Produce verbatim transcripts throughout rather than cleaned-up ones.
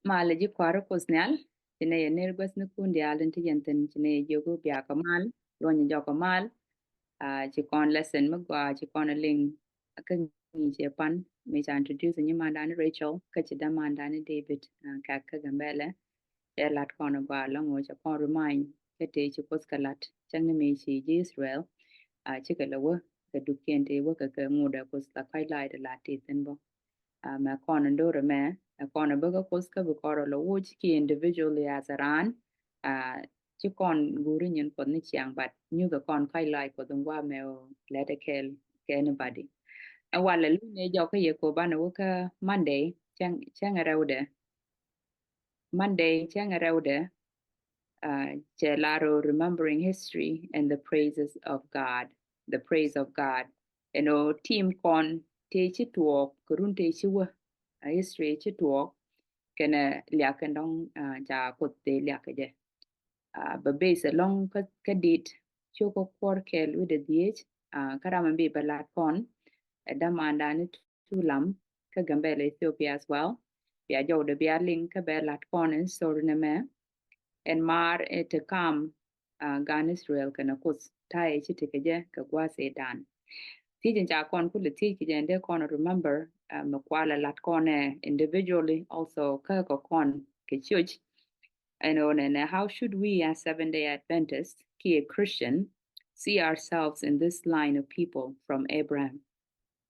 Malɛ ji̱ kua̱r Kuoth nhial, ci nɛ yɛ ner guäthnikun diaal tin te yɛn thi̱n, ci nɛ yɛ jiök bia kɛ mal, luɔ̱ny jɔk kɛ mal. Ah, ci kɔn lesson mi gɔaa, ci kɔn liŋ kä ŋi̱i̱c ɛ pan, mi ca introduce nyimandan ni Rachel, kä ci dämandan ni David, ah, kɛ kä Gambɛlɛ. Cɛ lat kɔn gɔaa lɔŋ ɣöö cɛ kɔn remind kä tëë ci Kuoth kɛ lat, cäŋ ni mëë ci ji̱ Israel, ah, cikɛ lɛ wä kɛ dukiɛn tëë wä kɛ kɛ ŋut ɛ Kuoth la kɔc lac ti la ti thi̱n bä. Ah, mɛ kɔn in do̱r ɛmɛ, ɛ kɔn in bä kä Kuoth kä bi kɔn rɔ lɔ woc ki individually as a raan, ah, ci kɔn guri nyin Kuoth ni ciaŋ, but nyuth ɛ kɔn kɔc lac Kuoth in guamɛ ɔ lɛt ɛ kɛɛl kɛ anybody. Ɛ walɛ lun ɛ jɔk kä yɛ ko banɛ wä kä Monday, cäŋ, cäŋ ɛ rɛwdɛ. Monday, cäŋ ɛ rɛwdɛ, ah, cɛ lar ɔ remembering history and the praises of God, the praise of God. Ɛn ɔ theme kɔn tëë ci tuɔɔk, kɛ run tëë ci wä, ah, history ci tuɔɔk, kɛnɛ liak kɛn dɔŋ, ah, ca Kuoth tëë liak kɛ jɛ. Ah, bɛ base alɔŋ kä, kä Dit cio̱kä kuɔr kɛl wi̱dɛ dhiec, ah, kä ram mi bi bɛ lat kɔn, ɛ dämandan ni Tulam kä Gambɛlɛ Ethiopia as well. Bia jɔwdɛ bia liŋ kä bɛ lat kɔn in story ni mɛ. Ɛn maar ɛ te kam, ah, gan Israel kɛnɛ Kuoth ta̱yɛ ci tekɛ jɛ kɛ gua̱a̱th ɛ dan. Thiec in ca kɔn kulɛ thiec kɛ jɛ in dee kɔn remember, ah, mi kualɛ lat kɔn ɛ individually also kä kɛ kɔn kɛ church. Ɛn ɣöö nɛnɛ, how should we as Seventh Day Adventists kiɛ Christian see ourselves in this line of people from Abraham?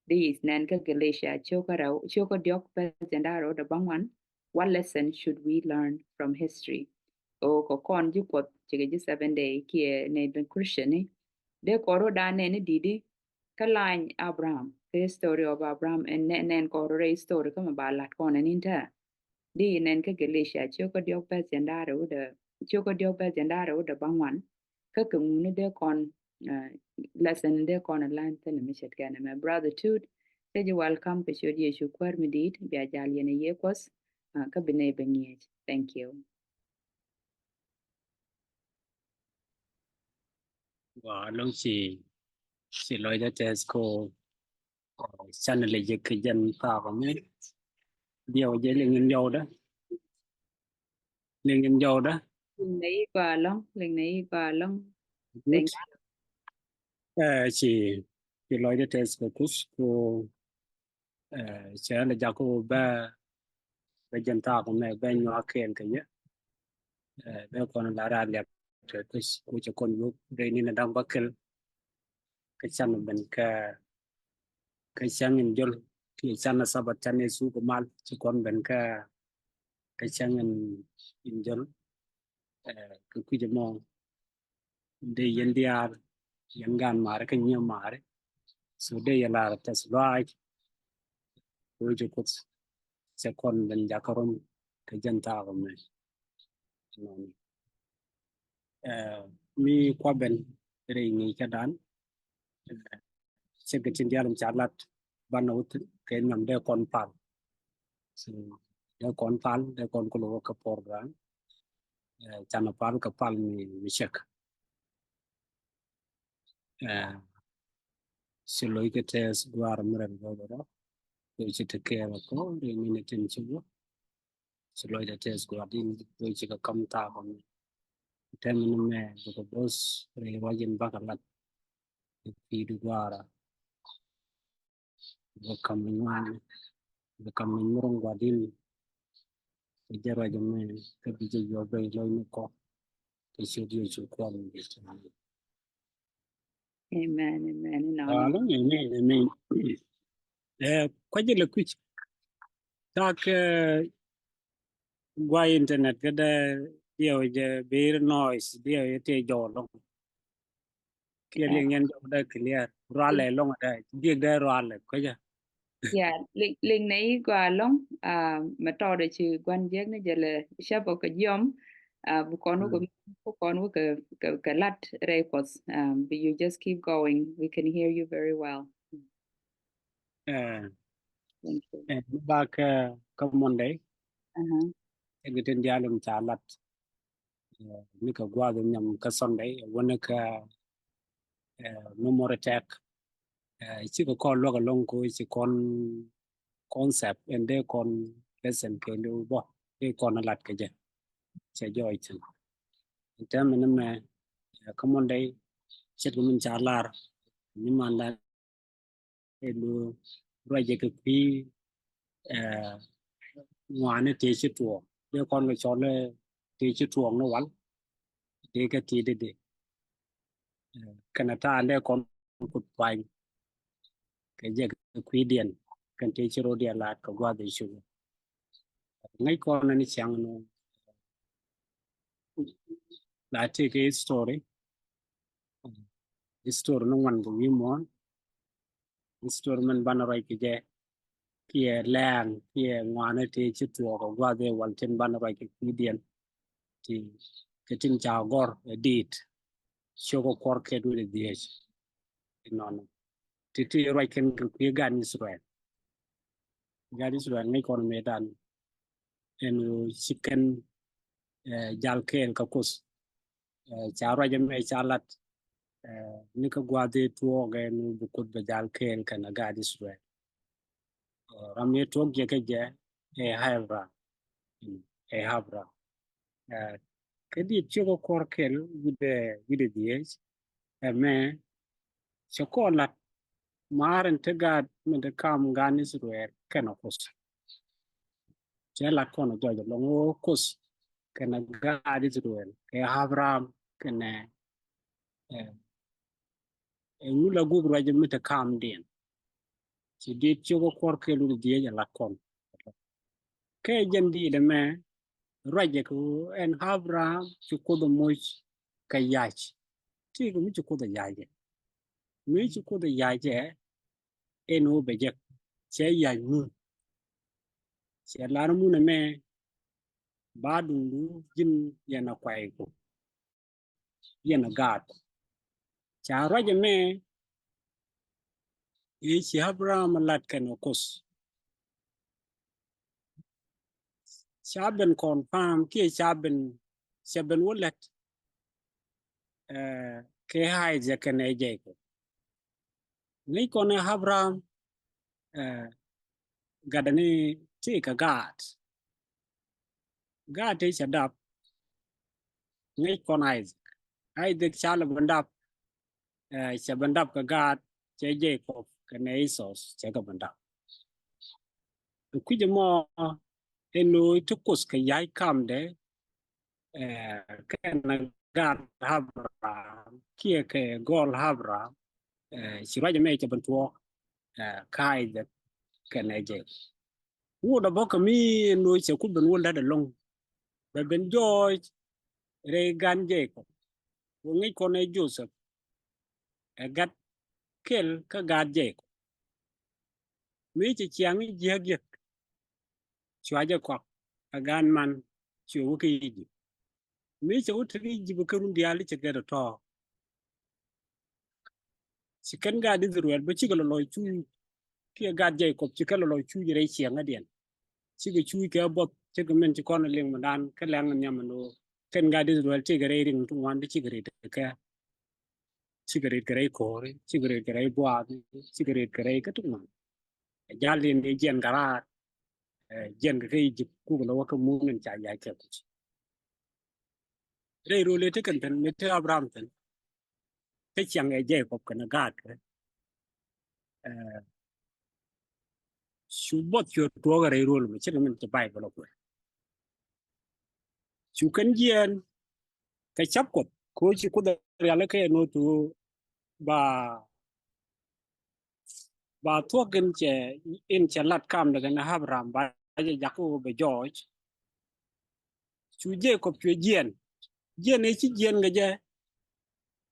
Di nɛn kä Galatia cio̱kä rɛw, cio̱kä diɔ̱k bɛth jiɛn da̱ŋ rɛw dee bäŋuan. What lesson should we learn from history? Ɣöö kɛ kɔn ji̱ Kuɔth cikɛ ji̱ Seventh Day kiɛ nɛ ben Christian ni, dee kɔn rɔ da̱a̱n nɛn ni di̱t di kä lany Abraham, kä history of Abraham, ɛn nɛ-, nɛn kɔn rɔ rɛy history kä mɛ ba lat kɔn ɛn in tɛ. Di nɛn kä Galatia cio̱kä diɔ̱k bɛth jiɛn da̱ŋ rɛw dee, cio̱kä diɔ̱k bɛth jiɛn da̱ŋ rɛw dee bäŋuan. Kä kɛ ŋuni dee kɔn, ah, lesson dee kɔn a learn thi̱n mi ce̱tkɛ nɛmɛ. Brother Tut, cɛ ji̱ welcome kɛ ciöt Yecu Kuäär mi di̱i̱t, bia jal yɛn a yiëë Kuɔth, ah, kä bi nɛy bɛ ŋi̱eec. Thank you. Wa lɔŋ ci, ci lɔcdä tɛth ko, ah, channel jɛ kɛ jɛn thaak mi. Diɛw jɛ liŋ in jɔwdä. Liŋ in jɔwdä. Liŋ nɛ yi gɔaa lɔŋ, liŋ nɛ yi gɔaa lɔŋ. Good. Thank you. Eh, ci, ci lɔcdä tɛth kɛ Kuoth ko, eh, cɛ lɛ jak ko bɛ, bɛ jɛn thaak mɛ bɛ nyuak kɛɛl kɛ yɛ. Eh, bɛ kɔn la ra liak kɛ Kuoth ko cɛ kɔn yop rɛy ni na da̱ŋ bä kɛl. Kɛ can ben kɛ, kɛ cäŋ in jɔl, kɛ can a Sabat can Yecu kɛ mal, ci kɔn ben kɛ, kɛ cäŋ in, in jɔl. Eh, kɛ kui̱c mɔ, dee yɛn diaal, yɛn gan mari kä nyiɛ mari. So dee yɛ lar tɛth lɔaac. Wec Kuoth cɛ kɔn ben jakä rom kɛ jɛn thaak mɛ. Amen. Eh, mi kua ben rɛy ŋi̱i̱cä dan. Eh, cɛ kɛ tin diaal mi ca lat banɛ wä thi̱n kɛ nhiam dee kɔn pal. So dee kɔn pal, dee kɔn kulɛ wä kä program. Eh, canɛ pal kɛ pal mi, mi cɛk. Eh, ci loc kɛ tɛth gua̱a̱r mi rɛl bä bä rɔ. Loc ci te kɛɛl kɔ ri mi ni tin ci wä. Ci loc kɛ tɛth gua̱a̱r din loc ci kɛ kam thaak kɔ mi. Tɛm ni mɛ bikɛ bo̱th ri ruac in bakɛ lat. Kɛ pi̱i̱t gua̱a̱ra. Bɛ kam mi ŋuan, bɛ kam mi murung gua̱di̱n. Kɛ jɛ ruac ɛmɛ kä bi jɛ yuɔk bɛ ilɔc ni kɔ. Kɛ ciöt Yecu Kuäär mi. Amen, amen. Amen, amen. Eh, kua̱c ilɛ kui̱c. Tak, eh, guay internet kɛ dee diɛw jɛ bir noise, diɛw jɛ tëë jɔw lɔŋ. Kiɛ liŋ yɛn jɔw dee clear. Rualɛ lɔŋ dee, diɛk dee rualɛ, kuecä. Yeah, liŋ, liŋ nɛ yi gɔaa lɔŋ, ah, mɛ tɔɔdɛ ci gua̱n jiɛk ni jɛ lɛ cäpɔ kɛ jiɔm, ah, bi kɔn wä kɛ, bi kɔn wä kɛ, kɛ, kɛ lat rɛy Kuɔth, ah, bi you just keep going. We can hear you very well. Eh, thank you. Eh, bak, eh, kä Monday. Aha. Ɛ kɛ tin diaal in ca lat. Eh, ni kɛ gua̱a̱th in nhiam kä Sunday, wä ni kɛ, eh, no more attack. Eh, cikɛ kɔn luäk alɔŋ ko ci kɔn concept in dee kɔn lesson kɛ liw bɔ. Dee kɔn lat kɛ jɛ. Cɛ jɔɔc thi̱n. Tɛmɛ ni mɛ, ɛ, kä Mɔndɛ, ce̱tkɛ min ca lar ni mandan ɛ lu ruacɛ kɛ kui̱, ɛ, ŋuani tëë ci tuɔɔk. Dee kɔn kɛ cɔl tëë ci tuɔɔk ni wal. Dee kɛ ti̱i̱t dee. Ɛ, kɛnɛ ta̱a̱ dee kɔn kut puany kɛ jɛ kɛ kui̱diɛn kɛn tëë ci rɔdiɛn laat kɛ gua̱a̱th ɛ cuk. Ŋäc kɔn ni ciaŋ ni la tëë kɛ history. History ni ŋuan kɛ wi̱i̱ muɔ̱ɔ̱n. History min banɛ ruac kɛ jɛ kiɛ lɛɛŋ kiɛ ŋuani tëë ci tuɔɔk kɛ gua̱a̱th ɛ wal tin banɛ ruac kɛ kui̱diɛn. Ti kɛ tin ca gɔr ɛ diit ciök ɛ kuɔr kɛt wi̱cdɛ dhieec. Inɔnɔ ti ti ruac kɛn kɛ kui̱ gan Israel. Gan Israel ŋäc kɔn mëëdan ɛn ɣöö ci kɛn, ɛ, jal kɛɛl kä Kuoth. Ɛ, ca ruac ɛmɛ ca lat, ɛ, ni kä gua̱a̱th ëë tuɔɔk ɛn ɣöö bi Kuoth bɛ jal kɛɛl kɛnɛ gaat Israel. Ɛ, ram ëë tuɔɔk jɛ kä jɛ ɛ Abraham. Ɛ Abraham. Ɛ, kä diit ciök ɛ kuɔr kɛl wi̱cdɛ, wi̱cdɛ dhieec. Ɛmɛ cɛ kɔn lat maar in te gaat min te kam gan Israel kɛnɛ Kuoth. Cɛ lat kɔn jɔc ɛlɔŋ ɣöö Kuoth kɛnɛ gaat Israel kɛ Abraham kɛnɛ, ɛ, ɛ ŋu la guk ruac mi te kamdiɛn. Ci diit ciök ɛ kuɔr kɛl wi̱cdɛ dhieec ɛ lat kɔn. Kɛ jɛn diit ɛmɛ ruacɛ kɛ ɣöö ɛn Abraham ci Kuoth ɛ moc kɛ yac. Ti kɛ mi ci Kuoth ɛ yac ɛ. Mi ci Kuoth ɛ yac ɛ ɛn ɣöö bɛ jek cɛ yac mun. Cɛ lar mun ɛmɛ ba duŋdu ji̱n yɛn a kuay ku yɛn a gaat. Ca ruac ɛmɛ ëë ci Abraham lat kɛnɛ Kuoth. Ca ben confirm kiɛ ca ben, ca ben wä lät, ɛ, kɛ Isaac kɛnɛ Jacob. Ŋäc kɔn ɛ Abraham, ɛ, gatdɛ ni tëë kɛ gaat. Gaat tëë cɛ dap ŋäc kɔn Isaac. Isaac ca lɛ ben dap, ɛ, cɛ ben dap kɛ gaat cɛ Jacob kɛnɛ Esau cɛ kɛ ben dap. Kui̱c ɛmɔ ɛn ɣöö ti Kuoth kɛ ya̱c kamdɛ, ɛ, kɛnɛ gaat Abraham kiɛ kɛ gɔl Abraham, ɛ, ci ruac ɛmɛ cɛ ben tuɔɔk, ɛ, kä Isaac kɛnɛ Jacob. Wut a bä kä mi ɛn ɣöö cɛ ku ben wä la̱t ɛlɔ̱ŋ. Bɛ ben jɔɔc rɛy gan Jacob. Wä ŋäc kɔn ɛ Joseph ɛ gat kɛl kä gaat Jacob. Mi cɛ ciaŋ jiäk jiäk. Cua jɛ kɔak ɛ gan man cua wä kä Egypt. Mi cɛ wä te kä Egypt kä run diaal cɛ kɛ tɔ̱tɔ̱. Ci kɛn gaat Israel bä cikɛ lɔ lɔc cuuc kiɛ gaat Jacob cikɛ lɔ lɔc cuuc rɛy ciɛŋädiɛn. Cikɛ cuuc kɛ buɔth cikɛ min ci kɔn liŋ mi dan kä lɛŋ nhiam mi lo̱o̱. Kɛn gaat Israel cikɛ rɛy riŋ ti ŋuan ti cikɛ rit kɛ. Cikɛ rit kɛ rɛy ko̱o̱ri, cikɛ rit kɛ rɛy buath, cikɛ rit kɛ rɛy kä ti ŋuan. Ɛ jal in dee jiɛn kɛ raar, ɛ, jiɛn kɛ kä Egypt kukɛ lɔ wä kä mun in ca yac kɛ kuc. Rɛy rol ëë ti kɛn thin mi ti Abraham thin. Kä ciaŋ ɛ Jacob kɛnɛ gaat kɛ, ɛ, cu buɔth cuɛ tuɔɔk ɛ rɛy rol mi ci kɛ min ci Baibol ɛ kuɛ. Cu kɛn jiɛɛn kɛ ca̱p Kuɔth kɛ ɣöö ci Kuoth rialikä ɛn ɣöö tu ba, ba thuɔ̱k in cɛ, in cɛ lat kamdɛ kɛnɛ Abraham ba jɛ jak ɣöö bɛ jɔɔc. Cu Jacob cuɛ jiɛɛn. Jiɛɛn ëë ci jiɛɛn kɛ jɛ,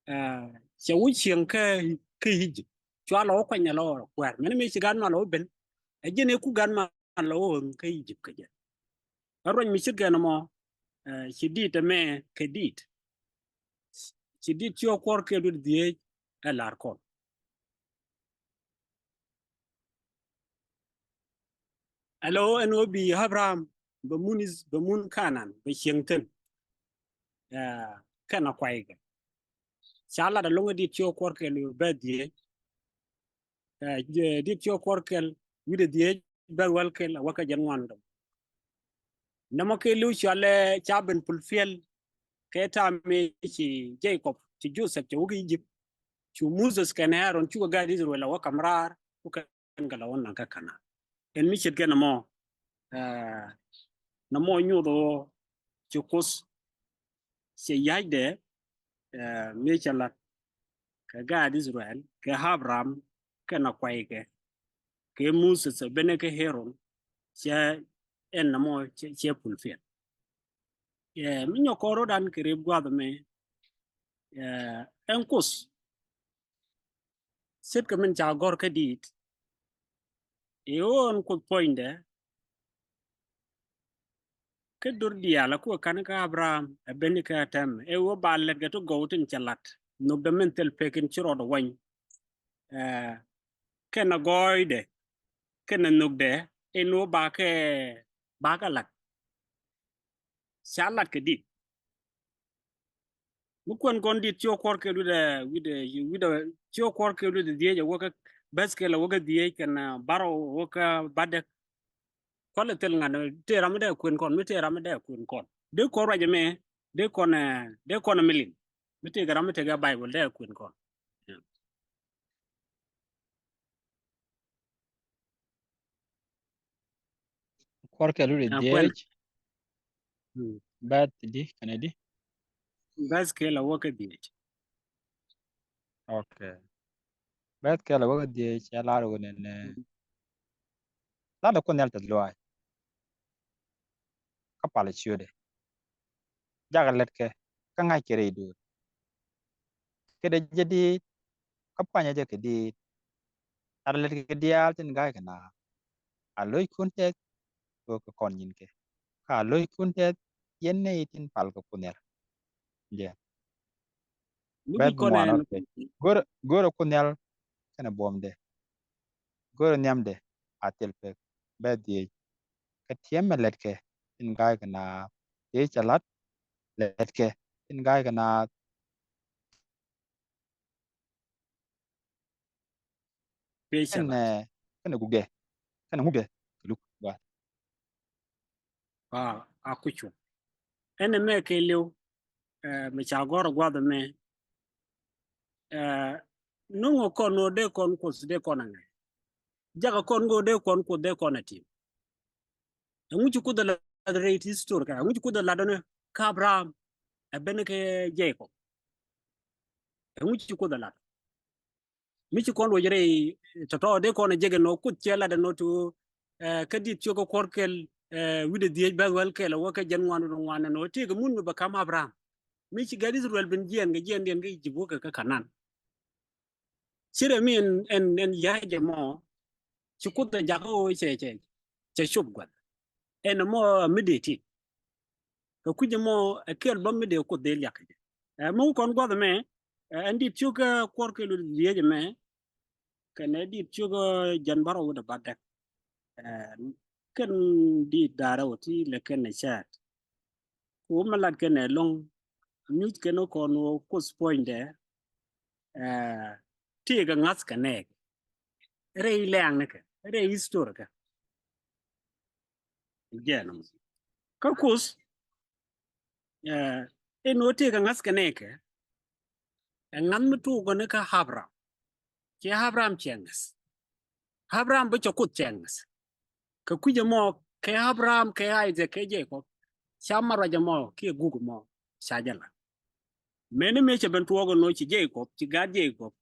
ɛ, cɛ wä cieŋ kä, kä Egypt. Cua lɔ wä kuany ɛ lɔ kuɛɛr. Mɛn mëë ci gan ma lɔ wä ben. Ɛ jiɛɛn ëë ku gan ma lɔ wä kä Egypt kɛ jɛ. Ɛ ruac mi ce̱tkɛ ɛn ɛmɔ, ɛ, ci diit ɛmɛ kɛ diit. Ci diit ci ɣä kuɔr kɛ duet dhieec ɛ la̱r kɔn. Ɛ lɔ ɛn ɣöö bi Abraham bɛ mun Is-, bɛ mun Kanan, bɛ cieŋ thi̱n. Ɛ, kɛn a kuaykɛ. Ca lat ɛlɔ̱ŋ ɛ diit ci ɣä kuɔr kɛ lu bɛ dhieec. Ɛ, diit ci ɣä kuɔr kɛl wi̱cdɛ dhieec bɛ wäl kɛl a wäkä jɛn ŋuan dɔ̱ŋ. Nɛmɔ kɛɛliw cɔalɛ ca ben fulfill kɛ ta̱a̱ mëë ci Jacob, ci Joseph cɛ wä kä Egypt. Cu Moses kɛnɛ Aaron cukɛ gaat Israel a wä ka̱m raar, ku kɛn kɛ la wä naŋ kä Kanan. Ɛn mi ce̱tkɛ nɛmɔ, eh, nɛmɔ nyoth ɣöö ci Kuoth cɛ ya̱cdɛ, eh, mëë cɛ la̱t kɛ gaat Israel, kɛ Abraham, kɛnɛ kuaykɛ, kɛ Moses ɛ benɛ kɛ Aaron, cɛ ɛn nɛmɔ cɛ, cɛ fulfill. Eh, mi nyɔk kɔn rɔ̱dan kɛ rep gua̱th ɛmɛ, eh, ɛn Kuoth ce̱tkɛ min ca gɔ̱r kä di̱i̱t. I̱ ɣöö ɛn Kuoth puɔ̱nydɛ kä do̱r diaal a kuɛ ka̱n kä Abraham ɛ ben ikä tɛmɛ, ɛ ɣöö ba lɛt kɛ ti gɔw tin cɛ la̱t, nhökdɛ min thil pek in ci rɔɔdɛ wany. Eh, kɛnɛ gɔɔydɛ, kɛnɛ nhökdɛ, ɛn ɣöö bakɛ, bakɛ la̱t. Ca la̱t kɛ di̱t. Mi kuɛn kɔn di̱t ci ɣä kuɔr kɛl wi̱dɛ, wi̱dɛ, wi̱dɛ, ci ɣä kuɔr kɛl wi̱dɛ dhieec ɛ wä kä, bäth kɛl ɛ wä kä dhieec kɛnɛ, eh, bärɔw ɛ wä kä bädäk. Kualɛ thil ŋa̱t, tëë ram mi dee kuɛn kɔn, mi tëë ram mi dee kuɛn kɔn. Dee kɔn ruac ɛmɛ, dee kɔn, eh, dee kɔn ɛ mi liŋ. Mi tëë kɛ ram mi tëë kɛ Baibol dee kuɛn kɔn. Kuɔr kɛl wi̱dɛ dhieec. Bäth di, kɛnɛ di? Bäth kɛl a wä kä dhieec. Okay. Bäth kɛl a wä kä dhieec, cɛ lar wä nɛnɛ. Lat ɛ Kuoth Nhial tɛth lɔaac. Kä palɛ ciötdɛ. Jakɛ lät kɛ, kä ŋa̱c kɛ rɛy duut. Kɛ dee jɛ diit, kä puanyɛ jɛ kɛ diit. Lat ɛ lät kɛ diaal tin ga̱a̱c kɛ naath. A lo̱ckun tɛth, ɣöö kɛ kɔn nyinkɛ. Kä a lo̱ckun tɛth, yɛn nɛy tin pal kɛ Kuoth Nhial. Jɛ. Bɛth muan ɔ kɛ. Go̱rɛ, go̱rɛ Kuoth Nhial kɛnɛ buɔ̱mdɛ. Go̱rɛ nhiamdɛ a thil pek. Bɛth dhieec. Kɛ tiɛmɛ lɛtkɛ tin ga̱a̱c kɛ naath. Tëë cɛ la̱t lɛtkɛ tin ga̱a̱c kɛ naath. Kɛnɛ, kɛnɛ gukdɛ. Kɛnɛ ŋukdɛ. Kɛ luk gua. A, a kucu. Ɛn ɛmɛ kɛ liw, eh, mi ca gɔ̱r gua̱th ɛmɛ. Eh, nuŋ ɛ kɔn ɣöö dee kɔn Kuoth dee kɔn ɛ ŋa̱c. Jakɛ kɔn ɣöö dee kɔn Kuoth dee kɔn ɛ tim. Ɛŋu ci Kuoth ɛ la̱t rɛy ti story kä? Ɛŋu ci Kuoth ɛ la̱t ɔnɛ kä Abraham ɛ ben kɛ Jacob? Ɛŋu ci Kuoth ɛ la̱t? Mi ci kɔn ruɔc rɛy tɔ̱tɔ̱ dee kɔn ɛ jek ɛn ɣöö Kuoth cɛ lat ɛn ɣöö ti ɣöö, eh, kä diit ciök kä kuɔr kɛl, eh, wi̱cdɛ dhieec bɛth wäl kɛl ɛ wä kä jiɛn ŋuan wi̱cdɛ ŋuan ɛn ɣöö tëëkɛ mun mi bɛ ka̱m Abraham. Mi ci gaat Israel ben jiɛɛn kɛ jiɛɛndiɛn kä Egypt wä kɛ kä Kanan. Cirɛ mi ɛn, ɛn, ɛn ya̱c ɛmɔ ci Kuoth ɛ jakä ɣöö cɛ, cɛ, cɛ cop gua̱th. Ɛn ɛmɔ ɛ mi dee ti. Kɛ kui̱c ɛmɔ ɛ kɛl bä mi dee Kuoth dee liak kɛ jɛ. Ɛ, mi wä kɔn gua̱th ɛmɛ, ɛ, ɛn diit ciök kä kuɔr kɛl wi̱cdɛ dhieec ɛmɛ, kɛnɛ diit ciök kä jiɛn bärɔw wi̱cdɛ bädäk. Ɛ, kɛn diit da̱rä wä ti lɛ kɛn ɛ cäät. Ku wä mi lat kɛn ɛlɔ̱ŋ, nyuc kɛn wä kɔn wä Kuoth puɔ̱nydɛ, ɛ, tëëkɛ ŋa̱th kɛ nɛɛk. Rɛy lɛ̈ɛ̈ŋnikɛ, rɛy history kɛ. Jɛn kä Kuoth, eh, ɛn ɣöö tëëkɛ ŋa̱th kɛ nɛɛkɛ, ɛ ŋa̱th mi tuukɛ ni kä Abraham. Cɛ Abraham cɛ ŋa̱th. Abraham bä cɛ Kuoth cɛ ŋa̱th. Kɛ kui̱c ɛmɔ kɛ Abraham, kɛ Isaac, kɛ Jacob, ca mat ruac ɛmɔ kiɛ guk ɛmɔ ca jɛ la̱t. Mëni mëë cɛ ben tuɔɔk ɛn ɣöö ci Jacob, ci gaat Jacob,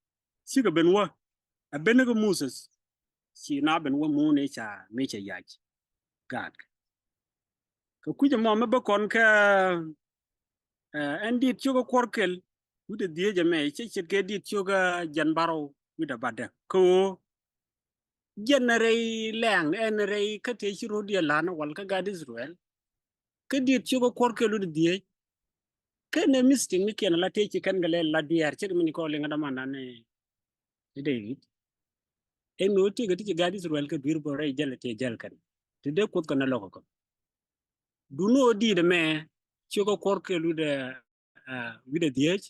cikɛ ben wä, a ben kä Moses, ci na ben wä mun ëë ca mëë cɛ yac gaat. Kɛ kui̱c ɛmɔ mi bä kɔn kä, eh, ɛn diit ciök kä kuɔr kɛl wi̱cdɛ dhieec ɛmɛ, cɛ ce̱tkɛ diit ciök kä jiɛn bärɔw wi̱cdɛ bädäk. Kɛ ɣöö jiɛn ɛ rɛy lɛ̈ɛ̈ŋ, ɛn rɛy kä tëë ci ro̱d yɛ la̱n wal kä gaat Israel. Kä diit ciök kä kuɔr kɛl wi̱cdɛ dhieec. Kɛnɛ mistake ni kiɛn la tëë ci kɛn kɛ lɛ la dueer ce̱tkɛ mi ni kɔn liŋ kä dämandan ni David. Ɛn ɣöö tëëkɛ ti ci gaat Israel kɛ dui̱r bä rɛy jäl tëë jäl kɛn. Ti dee Kuoth kɛn ɛ lo̱k kɛ kɔn. Duŋni ɣöö diit ɛmɛ ciök kä kuɔr kɛl wi̱cdɛ, ah, wi̱cdɛ dhieec.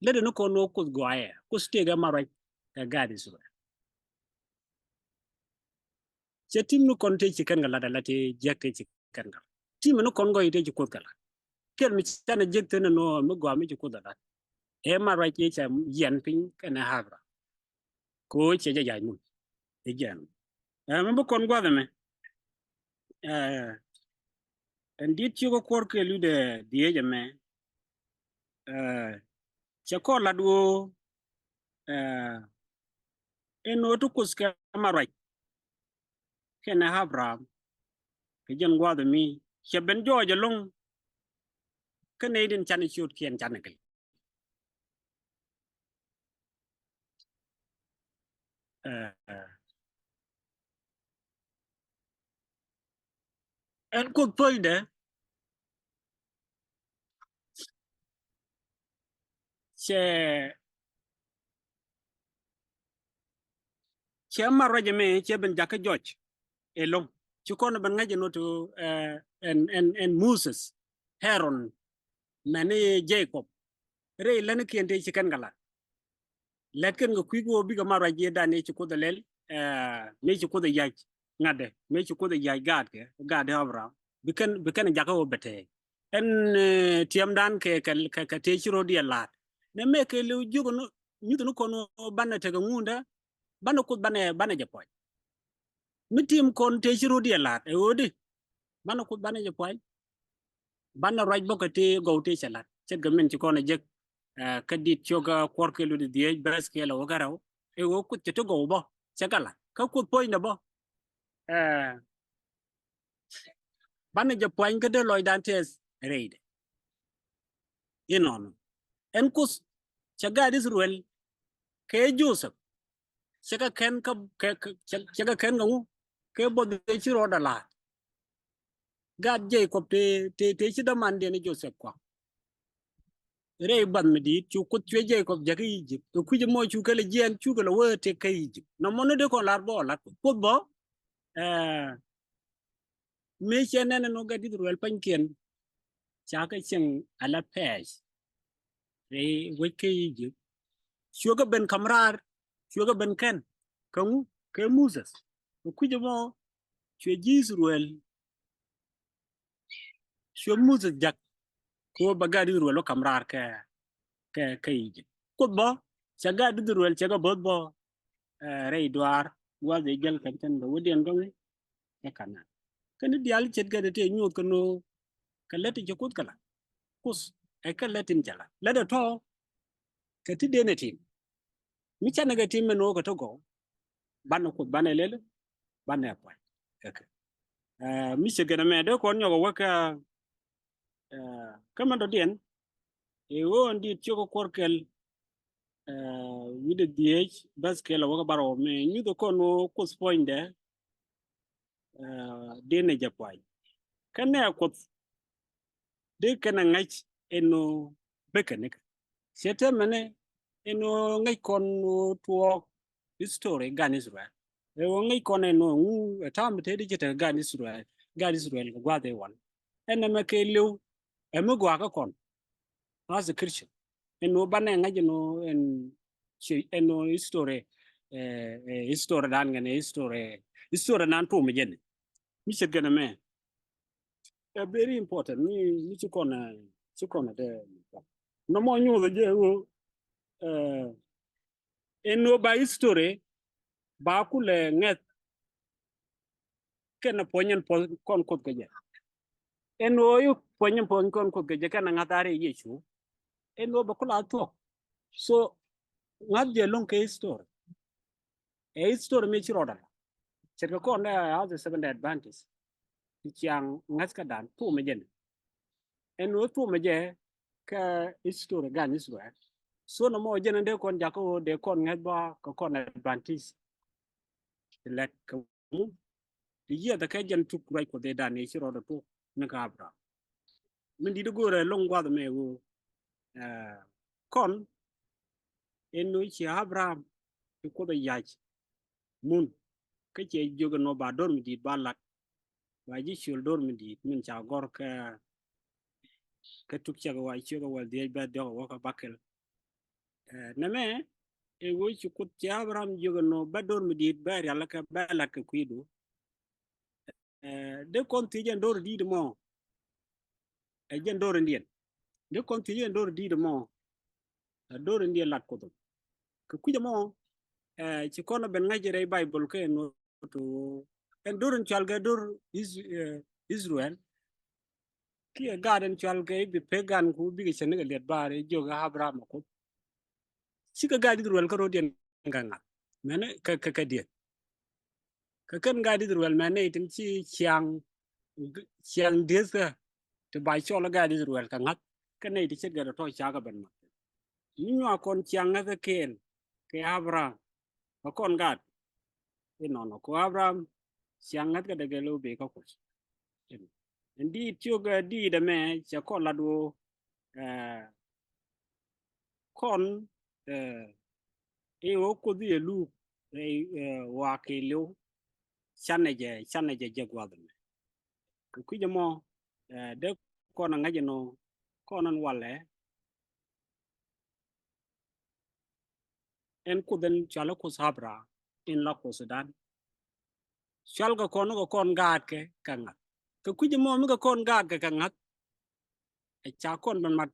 Lätdɛ ni kɔn ɣöö Kuoth gɔaaɛ, Kuoth tëëkɛ mat ruac kɛ gaat Israel. Cɛ tim ni kɔn tëë ci kɛn kɛ lat ala tëë jiäk tëë ci kɛn kɛ. Ti mi ni kɔn gɔy tëë ci Kuoth kɛ lat. Kɛl mi canɛ jek thin ɛn ɣöö mi gɔaa mi ci Kuoth ɛ lat. Ɛ mat ruac ëë cɛ yiɛn piny kɛnɛ Abraham. Kɛ ɣöö cɛ jɛ yac mun ɛ jiɛn. Ɛ, mi bi kɔn gua̱th ɛmɛ. Ɛ, ɛn di̱t ciök ɛ kuɔr kɛ luth ɛ dhieec ɛmɛ. Ɛ, cɛ kɔn lat ɣöö, ɛ, ɛn ɣöö ti Kuoth kɛ mat ruac kɛnɛ Abraham. Kɛ jɛn gua̱a̱th mi cɛ ben jɔɔc ɛlɔ̱ŋ. Kä nɛy tin canɛ ciötkiɛn canɛ gɛl. Ɛ, ɛ. Ɛn Kuoth puɔ̱nydɛ cɛ, cɛ mat ruac ɛmɛ cɛ ben jakä jɔc ɛlɔ̱ŋ. Ci kɔn ben ŋäc ɛn ɣöö ti, ɛ, ɛn, ɛn, ɛn Moses, Aaron, mɛni Jacob. Rɛy lätnikiɛn tëë ci kɛn kɛ lat. Lät kɛn kɛ kui̱ kɛ ɣöö bikɛ mat ruac ëëdan ëë ci Kuoth ɛ lɛl, ɛ, mëë ci Kuoth ɛ yac ŋa̱tdɛ, mëë ci Kuoth ɛ yac gaatkɛ, gaat Abraham. Bi kɛn, bi kɛn jakä ɣöö bɛ tɛɛk. Ɛn, ɛ, tiɛmdan kɛ, kɛ, kɛ, kɛ tëë ci rɔ̱diɛn la̱a̱t. Nɛmɛ kɛ liw jiök ni, nyuth ni kɔn ɣöö banɛ tekɛ ŋundä, banɛ Kuoth banɛ, banɛ jɛ pua̱ny. Mi tim kɔn tëë ci rɔ̱diɛn la̱a̱t, ɛ ɣöö di, banɛ Kuoth banɛ jɛ pua̱ny. Banɛ ruac bä kɛ ti gɔw ti cɛ lat. Ce̱tkɛ min ci kɔn ɛ jek, ɛ, kä di̱t ciök ɛ kuɔr kɛ luth dhieec bɛth kɛ lɛ wä kä rɛw. Ɛ ɣöö Kuoth cɛ ti gɔw bä cɛ kɛ lat. Kä Kuoth puɔ̱nydɛ bä, ɛ, banɛ jɛ pua̱ny kä dee lɔcdan tɛth rɛydɛ. Inɔnɔ. Ɛn Kuoth cɛ gaat Israel kɛ Joseph. Cɛ kɛ kɛn kä, kɛ, kɛ, cɛ, cɛ kɛ kɛn kä ŋu? Kɛ buɔth ëë ci rɔɔdɛ la̱a̱t. Gaat Jacob tëë, tëë, tëë ci dämandiɛn i̱ Joseph kuak. Rɛy bath mi di̱i̱t cu Kuoth cuɛ Jacob jäk kä Egypt. Kɛ kui̱c ɛmɔ cukɛ lɛ jiɛɛn, cukɛ lɛ wee tëk kä Egypt. Nɔmɔ ni dee kɔn lar bä ɔ lat Kuoth bä, ɛ, mëë cɛ nɛn ɛn ɣöö gaat Israel pa̱nykiɛn ca kɛ cieŋ ala pɛɛc rɛy wec kä Egypt. Cuɛ kɛ ben ka̱m raar, cuɛ kɛ ben kɛn kä ŋu? Kɛ Moses. Kɛ kui̱c ɛmɔ cuɛ ji̱ Israel, cuɛ Moses jäk kɛ ɣöö bɛ gaat Israel wä ka̱m raar kɛ, kɛ, kɛ Egypt. Kuoth bä cɛ gaat Israel cɛ kɛ bo̱th bä, ɛ, rɛy duaar gua̱a̱th ëë jäl kɛn kɛn bɛ wädiɛn kä ŋu? Ɛ Kanan. Kɛn i̱ diaal ce̱tkɛ ti tëë nyuɔth kɛ nöö kɛ lät ti ci Kuoth kɛ lat. Kuoth ɛ kɛ lät tin cɛ lat. Lät ɛ tɔ̱ kɛ ti den ɛ tim. Mi canɛ kɛ tim ɛn ɣöö kɛ ti gɔw, banɛ Kuoth banɛ lɛl, banɛ pua̱ny. Ɛ, mi ce̱tkɛ nɛmɛ dee kɔn nyɔk ɛ wä kä, ɛ, kä mɛn dɔ̱diɛn. Ɛ ɣöö ɛn di̱t ciök ɛ kuɔr kɛl, ɛ, wi̱cdɛ dhieec bɛth kɛl ɛ wä kä bar ɔ mi nyuth ɛ kɔn ɣöö Kuoth puɔ̱nydɛ, ɛ, dee nɛ jɛ pua̱ny. Kä nɛ Kuoth dee kɛn ɛ ŋäc ɛn ɣöö bekɛ nikɛ. Cɛ tɛmɛ ni ɛn ɣöö ŋäc kɔn ɣöö tuɔɔk history gan Israel. Ɛ ɣöö ŋäc kɔn ɛn ɣöö ŋu ɛ ta̱a̱ mi te di cɛ tekɛ gan Israel, gan Israel kɛ gua̱a̱th ëë wal. Ɛn nɛmɛ kɛ li̱w ɛ mi gɔaa kä kɔn as a Christian. Ɛn ɣöö banɛ ŋäc ɛn ɣöö ɛn ci, ɛn ɣöö history, ɛ, ɛ, history dan kɛn history, history dan tuɔm jɛn. Mi ce̱tkɛ nɛmɛ. Ɛ very important. Mi, mi ci kɔn, ɛ, ci kɔn ɛ dee. Nɔmɔ nyuɔth jɛ ɣöö, ɛ, ɛn ɣöö ba history ba kulɛ ŋäth kɛn ɛ puɔ̱ny ɛn puɔ̱ny kɔn Kuoth kɛ jɛ. Ɛn ɣöö i̱ puɔ̱ny ɛn puɔ̱ny kɔn Kuoth kɛ jɛ kɛn ɛ ŋa̱th a rɛy Yecu. Ɛn ɣöö bɛ kula thuɔ̱k. So ŋa̱th jɛ lo̱ŋ kɛ history. Ɛ history mi ci rɔɔdɛ la. Ce̱tkɛ kɔn dee as a Seventh Day Adventist. Ti ciaŋ ŋäth kä dan tuɔmɛ jɛ ni. Ɛn ɣöö tuɔmɛ jɛ kä history gan Israel. So nɔmɔ jɛn ɛn dee kɔn jakä ɣöö dee kɔn ŋäth bä kɛ kɔn Adventist. Ti lɛt kɛ ŋu? Ti yiɛth ɛ kɛ jɛn tuk ruac Kuɔth ëëdan ëë ci rɔɔdɛ tuɔk ni kä Abraham. Min di̱t i̱ go̱o̱rɛ lo̱ŋ gua̱th ɛmɛ ɣöö, ɛ, kɔn ɛn ɣöö ci Abraham ci Kuoth ɛ yac mun. Kä cɛ jiök ɛn ɣöö ba do̱r mi di̱i̱t ba lat. Ba ji̱ ciöl do̱r mi di̱i̱t min ca gɔ̱r kä, kä tuk cɛk ɛ wa ciök ɛ wäl dhieec bɛth diɔ̱k ɛ wä kä bäkɛl. Ɛ, nɛmɛ ɛ ɣöö ci Kuoth ci Abraham jiök ɛn ɣöö bä do̱r mi di̱i̱t bä rialikä bä lat kɛ kui̱du. Ɛ, dee kɔn thiec ɛn do̱r di̱i̱t mɔ. ɛ jɛn do̱r in diɛn. Dee kɔn thiec ɛn do̱r di̱i̱t ɛmɔ, ɛ do̱r in diɛn lat Kuoth ɛmɔ. Kɛ kui̱c ɛmɔ, ɛ ci kɔn ɛ ben ŋa̱c rɛy Baibol kɛ ɛn ɣöö to ɛn do̱r in cɔal kɛ do̱r Is-, ɛ, Israel. Kiɛ gaat in cɔal kɛ i̱ bi pek gan ku bikɛ cɛ nikɛ liɛt baar i̱ jiök ɛ Abraham ɛ Kuoth. Cikɛ gaat Israel kä ro̱diɛn kɛ ŋa̱th. Mɛn kɛ, kɛ, kɛ dieth. Kɛ kɛn gaat Israel mɛn nɛy tin ci ciaŋ, ciaŋ dieth kɛ ti ba cɔl gaat Israel kɛ ŋa̱th. Kɛ nɛy ti ce̱tkɛ tɔ̱ cakɛ ben mat. Mi nyuak kɔn ciaŋ ŋa̱th kɛ kɛɛl kɛ Abraham. Kɛ kɔn gaat inɔnɔ kɛ Abraham ciaŋ ŋa̱th kɛ dee gɛl ɣöö bee kä Kuoth. Ɛn diit ciök ɛ diit ɛmɛ cɛ kɔn lat ɣöö, ɛ, kɔn, ɛ, i̱ ɣöö Kuoth i̱ ɛ luuk, ɛ, ɛ, wa̱a̱ kɛ li̱w canɛ jɛ, canɛ jɛ jɛ gua̱th ɛmɛ. Kɛ kui̱c ɛmɔ, ɛ, dee kɔn ɛ ŋa̱c ɛn ɣöö kɔn ɛn walɛ ɛn Kuoth ɛn cɔalɛ Kuoth Abraham in la Kuothdan. Cɔalkɛ kɔn kɛ kɔn gaatkɛ kɛ ŋa̱th. Kɛ kui̱c ɛmɔ mi kɛ kɔn gaatkɛ kɛ ŋa̱th, ɛ ca kɔn ben mat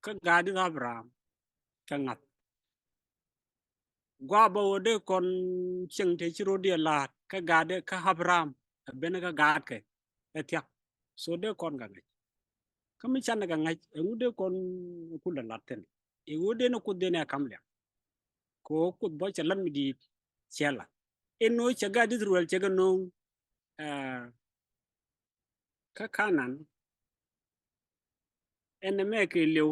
kä gaat in Abraham kɛ ŋa̱th. Gua̱a̱ bä ɣöö dee kɔn cieŋ te ci ro̱diɛn la̱a̱t kä gaat kä Abraham ɛ ben kä gaatkɛ ɛ thia̱k. So dee kɔn kɛ ŋa̱c. Kä mi canɛ kɛ ŋa̱c ɛŋu dee kɔn kulɛ lat thi̱n? I̱ ɣöö dee ni Kuoth dee ni ɛ ka̱m liak. Kɛ ɣöö Kuoth bä cɛ lat mi di̱i̱t cɛ lat. Ɛn ɣöö cɛ gaat Israel cɛ kɛ no̱o̱ŋ, ɛ, kä Kanan. Ɛn ɛmɛ kɛ li̱w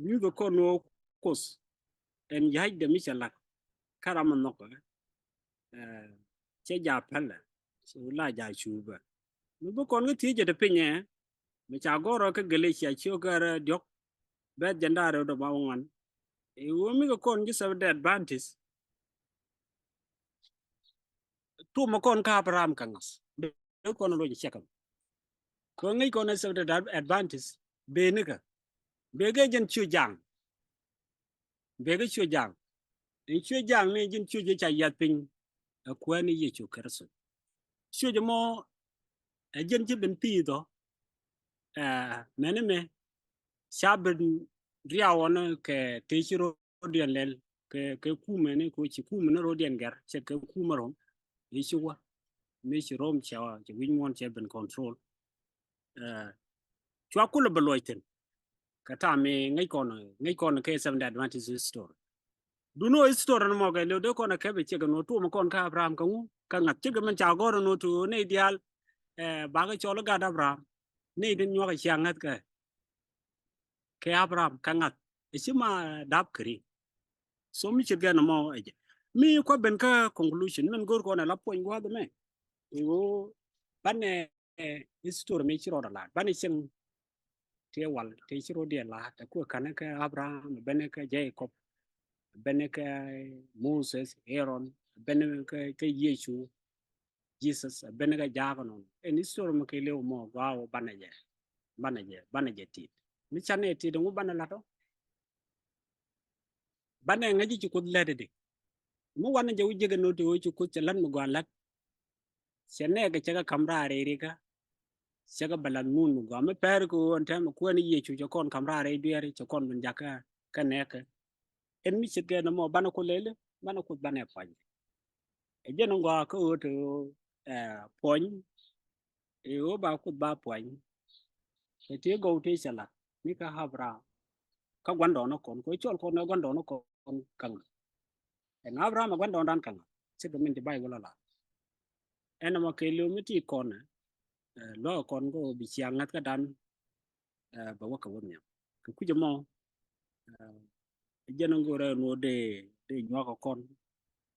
nyuthɛ kɔn ɣöö Kuoth ɛn ya̱cdɛ mi cɛ lat kä ram mi nhɔkɛ, ɛ, cɛ ja̱ pälɛ. So la ja̱ cuubä. Mi bi kɔn kä thiec jɛ ti pinyɛ mi ca gɔ̱rä kä Galatia ciök kärɛ diɔ̱k bɛth jɛn da̱ŋ rɛw dɔ̱ŋ bä ŋuan. I̱ ɣöö mi kɛ kɔn ji̱ Seventh Day Adventist tuɔmɛ kɔn kä Abraham kɛ ŋa̱th. Dee kɔn luɔc cɛ kɛ kɛ ŋäc kɔn ɛ Seventh Day Adventist bee nikä. Bee kɛ jɛn ciö ja̱a̱ŋ. Bee kɛ ciö ja̱a̱ŋ. Ɛn ciö ja̱a̱ŋ ni jɛn ciö jɛ ca yath piny ɛ Kuäär ni Yecu Kritho. Ciö jɛ mɔ ɛ jɛn ci ben pi̱i̱th ɔ, ɛ, mɛni mɛ ca ben riaw ɔn kɛ tëë ci ro̱diɛn lɛl kɛ, kɛ kumɛ ni kɛ ci kumɛ ni ro̱diɛn gɛr cɛ kɛ kumɛ Rom. I̱ ci wä mi ci Rom cɛ, cɛ wi̱c muɔ̱ɔ̱n cɛ ben control. Ɛ, cua kulɛ bɛ luɔc thi̱n. Kɛ ta̱a̱ mi ŋäc kɔn, ŋäc kɔn kɛ Seventh Day Adventist history. Duno history ni mɔ kɛ liw dee kɔn ɛ kɛpɛ ciek ɛn ɣöö tuɔmɛ kɔn kä Abraham kɛ ŋu kɛ ŋa̱th. Cikɛ min ca gɔ̱r ɛn ɣöö ti ɣöö nɛy diaal, ɛ, bakɛ cɔl i̱ gaat Abraham. Nɛy tin nyuak ɛ ciaŋ ŋa̱th kɛ, kɛ Abraham kɛ ŋa̱th. Ɛ ci ma dap kɛ ri. So mi ce̱tkɛ nɔmɔ ɛ jɛ. Mi kua̱ ben kä conclusion min go̱r kɔn ɛ la puɔ̱ny gua̱a̱th ɛmɛ. I̱ ɣöö banɛ, ɛ, history mi ci rɔɔdɛ la̱a̱t. Banɛ cieŋ tëë wal tëë ci rɔɔdiɛn la̱a̱t. Ɛ kuɛ ka̱n kä Abraham, ben kä Jacob, ben kä Moses, Aaron, ben kä, kä Yecu, Jesus, ben kä jaak nɔn. Ɛn history mɔ kɛ liw mɔ gua̱a̱ wä banɛ jɛ, banɛ jɛ, banɛ jɛ tit. Mi canɛ tit ŋu banɛ la̱t ɔ. Banɛ ŋäc ci Kuoth lät di. Mi wanɛ jɛ wi̱c jek ɛn ɣöö ti ɣöö ci Kuoth cɛ la̱t mi gɔaa la̱t. Cɛ nɛɛkɛ cɛ kɛ ka̱m raar rɛy rikä. Cɛ kɛ bɛ la̱t muun mi gɔaa mi pɛr kɛ ɣöö ɛn täämɛ Kuäär ni Yecu cɛ kɔn ka̱m raar rɛy dueeri cɛ kɔn ben jakä kä nɛɛkɛ. Ɛn mi ce̱tkɛ nɔmɔ banɛ Kuoth lɛli, banɛ Kuoth banɛ puɔ̱ny. Ɛ jɛn in gɔaa kä ɣöö ti ɣöö, ɛ, puɔ̱ny. I̱ ɣöö ba Kuoth ba puɔ̱ny. Kɛ tëë gɔw tëë cɛ la̱t ni kä Abraham kä gua̱ndɔɔŋnikɔn kɛ cɔl kɔn ɛ gua̱ndɔɔŋnikɔn kä ŋa̱th. Ɛn Abraham ɛ gua̱ndɔɔŋdan kä ŋa̱th. Cikɛ min ti Bayböl ɛ la̱t. Ɛn ɛmɔ kɛ liw mi ti kɔn ɛ, ɛ, luäk kɔn kä ɣöö bi ciaŋ ŋa̱th kädan, ɛ, bɛ wä kɛ wä nhiam. Kɛ kui̱c ɛmɔ, ɛ, ɛ jɛn in go̱o̱rɛ ɛn ɣöö dee, dee nyuak ɛ kɔn.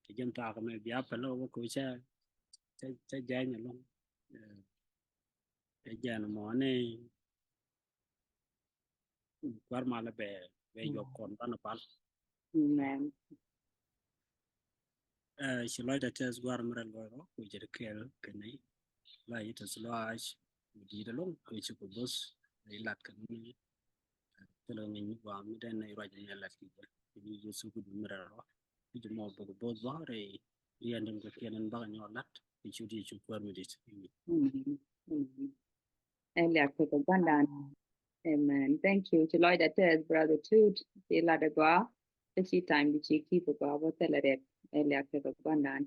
Kɛ jɛn thaak ɛmɛ bia pɛl ɛ wä kɛ wä cä, cä, cä jany ɛlɔ̱ŋ. Ɛ, ɛ jɛn ɛmɔ ni Gua̱r malä bɛ, bɛ jɔk kɔn banɛ pal. Amen. Ɛ, ci lɔcdä tɛth gua̱r mi rɛl gɔ̱rɔ ku jɛ kɛɛl kɛ nɛy. La yi tɛth lɔaac mi di̱i̱t ɛlɔ̱ŋ kɛ ci ku bo̱th. Ɛ, lat kɛ ni thilɛ ŋi̱ny mi gua̱a̱m mi den nɛy ruac ni lat kɛ jɛ. Kɛ ni Yecu ku dun mi rɛl rɔ. Kɛ jɛ mɔ bɛ ku bo̱th bä rɛy riɛn den kɛ kiɛn in bakɛ nyɔk lat. Kɛ ci di ci kuäär mi di̱i̱t. Amen. Amen. Ɛ liak kɛ kɛ gua̱ndan. Amen. Thank you. Ci lɔcdä tɛth, brother Tut. Ci lat ɛ gɔaa. Kä ci time di ci keep ɛ gɔaa bä thilɛ riɛk. Ɛ liak kɛ kɛ gua̱ndan.